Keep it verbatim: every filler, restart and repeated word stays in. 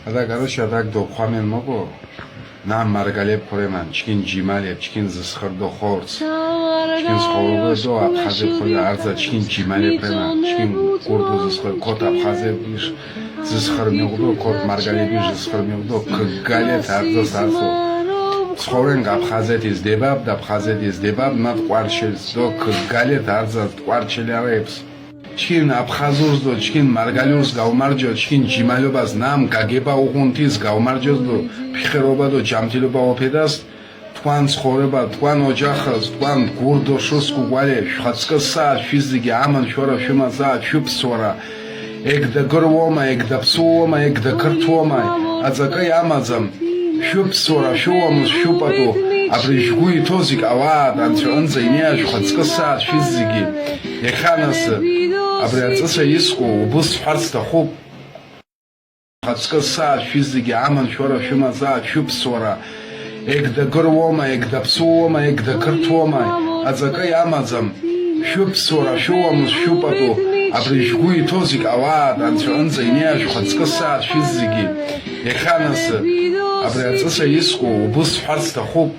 Адак, короче, адак доквамен мოკო, ნამ მარგალებ ხორემან, ჩქინ ჯიმალებ, ჩქინ ზისხირდო ხორცს, ჩქინ ცხოვრებადო აფხაზებ ხორე არძა ჩქინ ჯიმალებ ხორემან, ჩქინ გურდო ზისხირ, ქოთ აფხაზების ზისხირ მიღდო, ქოთ მარგალების ზისხირ მიღდო, ქგალეთ არძას არცო. ცხოვრენ აფხაზეთის დებაბ და აფხაზეთის დებაბ, მა ყვარჩელს დო ქგალეთ არძას ყვარჩელარებს. ჩქინ აფხაზურს დო ჩქინ მარგალიურს გაუმარჯო, ჩქინ ჯიმალობას ნამ გაგება უღუნთის გაუმარჯოს დო ფიხერობა დო ჯამთილობა ოფედას, თქვან ცხოვრება, თქვან ოჯახს, თქვან გურდო შუს გუგვალე, შვაცკასა შვიზიგი ამან შორა შუმაზა შუპსორა. ეგ და გრვომა, ეგ და ფსუომა, ეგ და ქრთუომა, აძაკა ამაზამ. შუპსორა შუამუს შუპატო, აბრი ჟგუი თოზიკ ავა, ანცო ანზა ინია შვაცკასა შვიზიგი. ეხანას, აბრი აწასა ისკო, უბუს ხვარც და ხუპ. ხვაცკასა შვიზიგი ამან შორა შუმაზა შუპსორა. ეგ და გრვომა, ეგ და ფსუომა, ეგ და ქრთუომა, აძაკა ამაზამ. შუპსორა შუამუს შუპატო, აბრი ჟგუი თოზიკ ავა, ანცო ანზა ინია შვაცკასა შვიზიგი. ეხანას, აბრი აწასა ისკო, უბუს ხვარც და ხუპ.